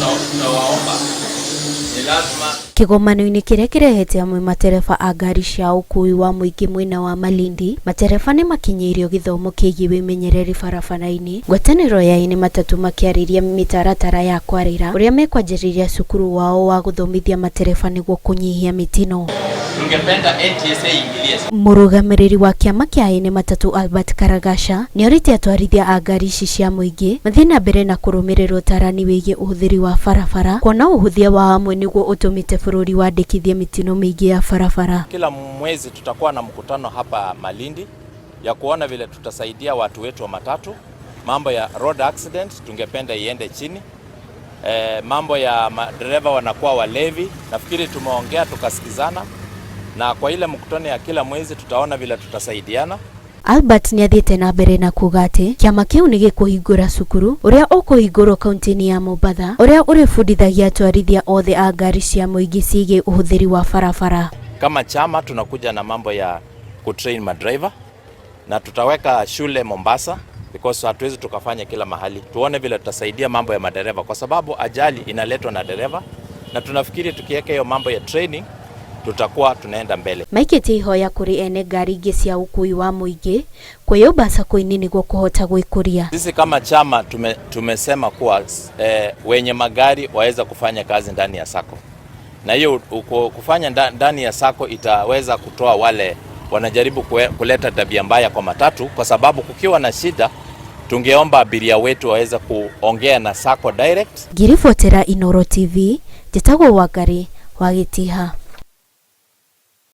Tutawaomba ni lazima Kĩgomano-inĩ kĩrĩa kĩrehete amwe matereba a ngari cia ũkuui wa mũingĩ mwena wa Malindi, matereba nĩ makinyĩirio gĩthomo kĩgiĩ wĩmenyereri barabara-inĩ, ngwatanĩro ya ene matatũ makĩarĩria mĩtaratara ya kwarĩra ũrĩa mekwanjĩrĩria cukuru wao wa gũthomithia matereba nĩguo kũnyihia mĩtino. Tungependa NTSA iingilie. Mũrũgamĩrĩri wa kĩama kĩa ene matatũ Albert Karagaca nĩorĩtie atwarithia a ngari ici cia mũingĩ mathiĩ na mbere na kũrũmĩrĩra ũtarani wĩgiĩ ũhũthĩri wa barabara kuona ũhũthia wa amwe nĩguo ũtũmĩte bũrũri wandĩkithie mĩtino mĩingĩ ya barabara. Kila mwezi tutakuwa na mkutano hapa Malindi ya kuona vile tutasaidia watu wetu wa matatu. Mambo ya road accident tungependa iende chini. Mambo ya madereva wanakuwa walevi, nafikiri tumeongea tukasikizana, na kwa ile mkutano ya kila mwezi tutaona vile tutasaidiana. Albert nĩathiĩte na mbere na kuga atĩ kĩama kĩu nĩ gĩkũhingũra cukuru ũrĩa ũkũhingũrwo kaunti-inĩ ya Mombatha ũrĩa ũrĩbundithagia atwarithia othe a ngari cia mũingĩ ciĩgiĩ ũhũthĩri wa barabara. Kama chama tunakuja na mambo ya kutrain madriver na tutaweka shule Mombasa because hatuwezi tukafanya kila mahali. Tuone vile tutasaidia mambo ya madereva kwa sababu ajali inaletwa na dereva, na tunafikiri tukiweka hiyo mambo ya training tutakuwa tunaenda mbele. Maikĩtie ihoya kũrĩ ene ngari ingĩ cia ũkuui wa mũingĩ kwĩyũmba sacco-inĩ nĩguo kũhota gwĩkũria. Sisi kama chama tumesema kuwa wenye magari waweza kufanya kazi ndani ya sacco, na hiyo kufanya ndani ya sacco itaweza kutoa wale wanajaribu kuleta tabia mbaya kwa matatu, kwa sababu kukiwa na shida tungeomba abiria wetu waweze kuongea na sacco direct. Ngĩribotera Inooro TV, njĩtagwo Wangari wa Gĩtiha.